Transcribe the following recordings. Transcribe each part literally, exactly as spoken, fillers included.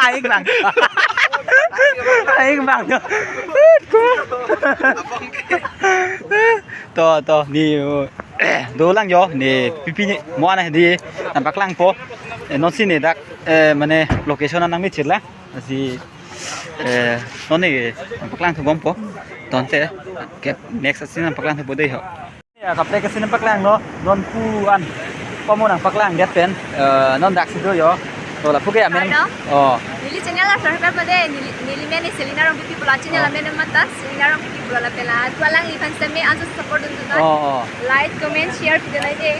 Aik bang. Aik bang. To, to, ni. Oh. dolang yo, ne pipi ne mo ana di nangpaklangpo. Eh, non si ne dak, eh, mane location anang mi chirla. Lasi, eh, non ne nangpaklang thubompo. Tangte ke next asi nangpaklang thupo dei ho. Ya, kaprek asi nangpaklanglo, non pu an. Komo nangpaklang det pen, eh, non dak si do yo. To lapu ke amen. Hello. Oh. Neli channel la subscribe made, neli, neli men ni Selina Rongpipi pulo channel Oh. amen mata, Selina Rongpipi pulo lapen la. Tu alangliphan seme anso support dun dun. Oh, oh. Like, comment, share video nai de.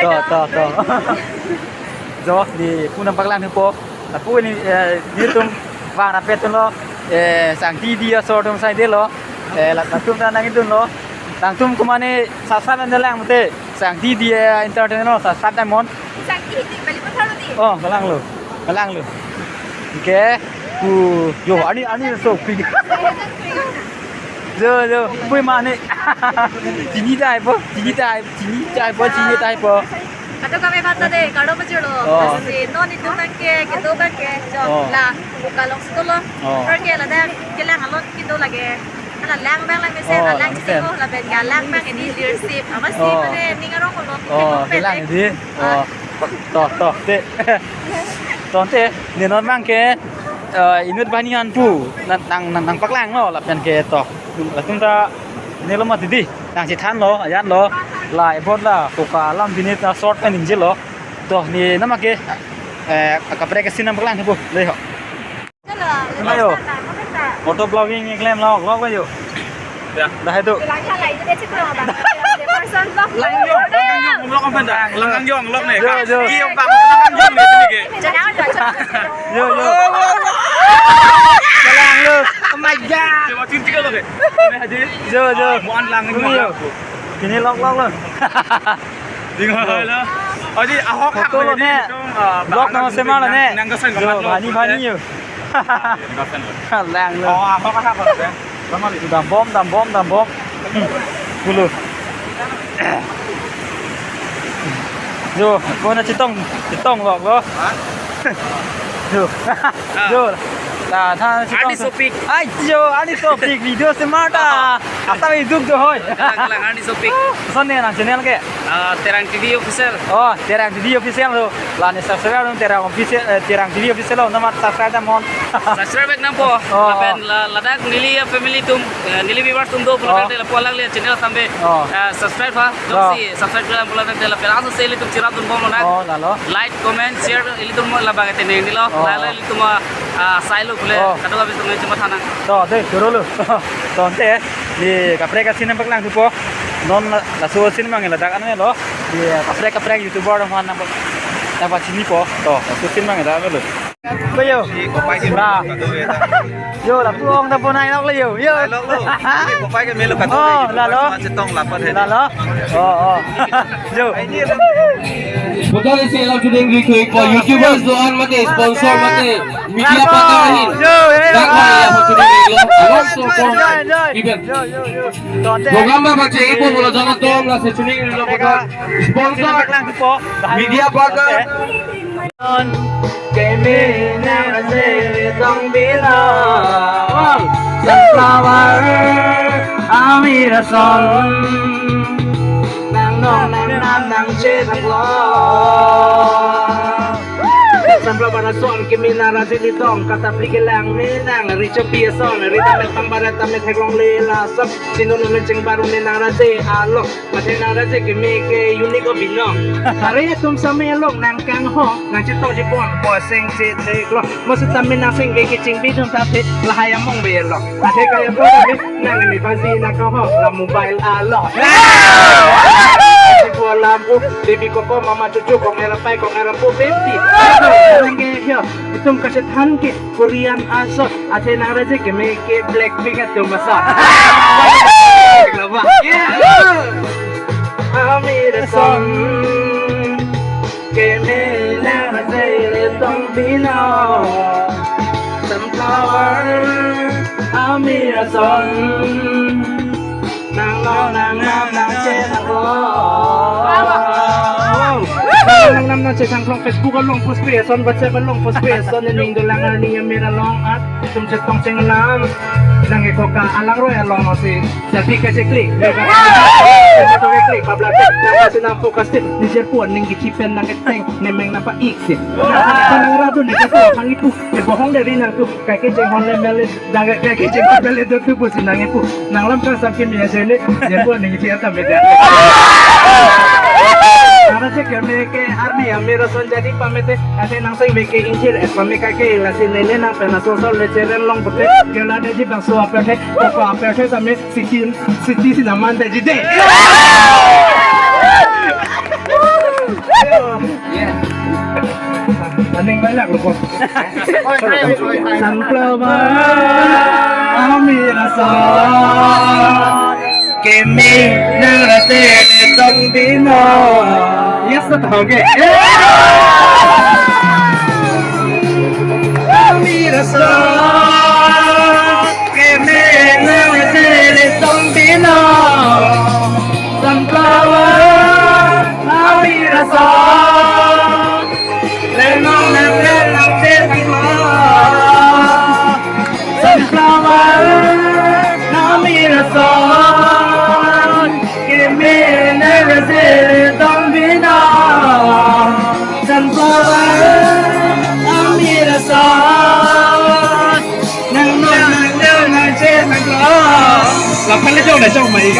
To, to, to. Jo, ne pu nangpaklang thupo. Lapu ne, eh, netum vang rapet lo. Eh, sangti di asor atum sai detlo. Eh, la, latum ta nangdunlo. Latum komatne sasat an lang mate. Sangti di, eh, entertainer lo, sasat diamond. Sangti di, bali pathar lo di. Oh, kalanglo. Kalanglo. Oke. Ku, yo, ani, ani so pi. Jo, jo, pui mane. Chini daipo, chini dai, chini daipo, chini daipo. Kadokave bata de, kado pajirlo. Oh. Lasi non itum tangke, kedo tangke, jo, Oh. la, buka long sitolo. Oh. Tangke ladak, kelang alot kedo lake. Hala lang bang lang mesen, Oh, lang lang mesen. sitolo, lapen ya lang bang ini leadership. Apa sih, Oh. mane, ning arong kolo, Oh, kedo kelang pete. di. Oh. To, to, te. Tangte, ne non bang ke, eh, inut banghini an pu, nang, nang, nang, nangpaklanglo, lapen ke to. Latum ta, ne lo mati di, nangchethanlo, ayanlo, la ebot la, koka alam bini ta short pen ingjilo. To, ne nama ke, eh, kaprek asi nangpaklang thupo, le ho. Ayo. Moto vlogging eklem lok, lok ayo. Ya. Dah itu. Langkangjong, langkangjong, lok apa dah? Langkangjong, lok nih. Jo, jo. Iya, Pak. Langkangjong nih, sini ke. Jo, jo. Langlo. Oh my God. Coba cium tiga lo, Kak. Ini aja. Jo, jo. Mau langkangjong. Ini yo. Ini lok, lok lo. Ding hoi lo. Oh, di ahok hak Foto lo lo, ne. Di, ah, Vlog bang nang nang sema lo, ne. Nang gasan Jo, gamat lo. Bani, bani yo. Nang gasan lo. Langlo. Oh, ahok hak lo, ya. Lama li. Dambom, dambom, dambom. Hmm. Dulu. Jo, ko na chetong, chetong lok lo. Ha? Jo. Ah. Jo. Ta, ta, chetong. Ani sopik. Ai, jo, ani sopik video sema ta. Asa iduk jo hoi. Kalang, kalang, ani sopik. Koson ne nang channel ke? Ah, Terang T V Official. Oh, Terang T V Official lo. La ne subscribe dong Terang Official, eh, Terang T V Official lo. Namat subscribe damnon. Subscribe ek nangpo. Oh, Lapen oh. la, ladak neli ya family atum, eh, neli viewers atum do pulo Oh. tangte lapu alangli channel sambe, Oh. eh, subscribe ha. Oh. Jongsi subscribe kelang pulo tangte lapen aso se ilitum chirap dunbomlo nang. Oh, lalo. Like, comment, share, ilitum labang ete neng nilo. Oh. Lalo ilitum, ah, sailo pule. Oh. Kadokave atum nang chuma thanang. To, de, choro lo. Tangte, ne kaprek asi nangpaklang thupo. Non la, laso asin mang ladak an lo. Ne kaprek kaprek YouTuber atum aphan nangpa, nangpachinipo. To, laso asin mang ladak lo. Ba yo. Bra. Yo, lapu ong ta ponai lok le yo. Yo. Ai lok lo. Ini kopai ke melo katu. Oh, lalo. Chetong lapan he. Lalo. Oh, oh. Yo. Putar isi alam shooting ri koi ko YouTubers do-an mate sponsor mate media partner ahin. Yo, eh. Dak ko ya shooting ri lo. Along so ko. Enjoy, enjoy. Even. Yo, yo, yo. Tonte. Program ba bache ipo mula jana dom la shooting ri lo putar. Sponsor. Lang po. Media partner. Keme nang rase tong bina, sunflower, amir ason, nang nong nang nam nang che thaklo. Sunflower ason keme nang rase ni tong, kata pli kelang me nang, richo pi ason, rita met pang barat ta met theklong le la sop, sino no me cheng baru me nang rase alo. Athe nang rase keme ke unique o bino. Tare atum same along nang kangho, nang chetong chepon, po seng che thek lo. Mo setame nang seng ke kecheng bidun ta the, lahai among be lo. Athe kaya po be, nang ni bazi nang kangho, la mobile alo. Chepo lampu, baby koko, mama chuchu, kong era pai, kong era po, baby. Nang ke yo, itum kachethan ke, Korean ason, athe nang rase keme ke Blackpink atum ason. Laba. Amir ason, keme nang rase tong bina, sunflower, amir ason. Nang nong nang nam nang che nang lo. Nang nong nam nang che nang long, Facebook along post creation, WhatsApp along post creation, ning dolang arni amir along at itum chetong cheng lam. Nang eko ka alangroi along si jadi kacheklik. Jadi kacheklik, pablak, nang si nang focus ti, nijir puan ning kichi pen nang keteng, nemeng nang pa-ik si. Nang radu ning kepu hang ipu, ke bohong dari nang tu, kake jenghon le mele, nang kake jenghon mele do tu pusi nang ipu. Nang lam kang sam kimi aja le, nijir puan ning kichi atam beda. Nang cek ya me ke army ya me rason jadi pamete, ate nang seng me ke injir es pame kake lasi nene nang pena sol sol le cheren long pute, ke la de ji bang so apel he, koko apel he tame siti, siti si naman de ji de. Aning banyak loh, Bos. Sunflower, amir asal. Keme nang rase tong bino. Yes, okay. Amir asal. Keme nang rase tong bino. Sunflower, amir asal. Lenong nang lenong te tanglo. Sunflower, amir asal. Keme nang rase tong bino. Sunflower, amir asal. Nang nang nang nang nang che nang lo. Lapan le jong na jong mai.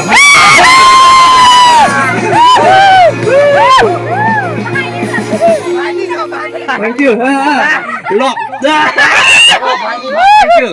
Thank you. Ha, ha. Lo. Thank you.